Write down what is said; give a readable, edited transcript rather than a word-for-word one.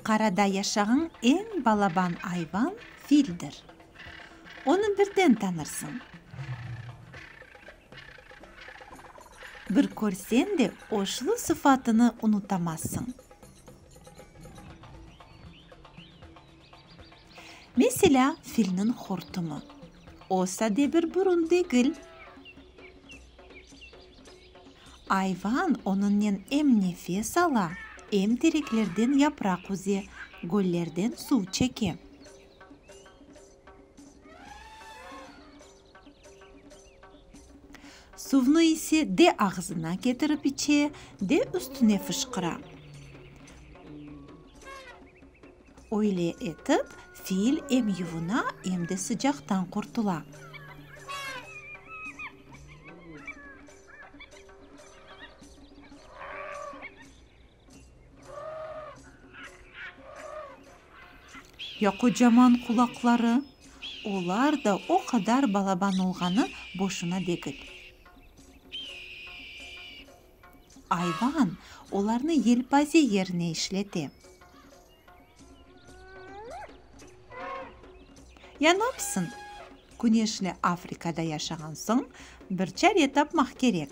Qarada yaşağan eñ balaban ayvan fildir. Onı birden tanırsıñ. Bir körseñ de oşlu sıfatını unutamazsıñ. Meselâ, filniñ hortumı. O sade bir burun degil. Ayvan onıñnen em nefes ala, em tereklerden yapraq üze, göllerden suv çeke. Suvnı ise de ağzına ketirip içe, de üstüne fışqıra. Öyle etip, fil em yuvuna, em de sıcaqtan qurtula. Ya qocaman qulaqları? Olar da o qadar balaban olğanı boşuna degil. Ayvan olarnı yelpaze yerine işlete. Ya napsın? Küneşli Afrikada yaşağan soñ, bir çare tapmaq kerek.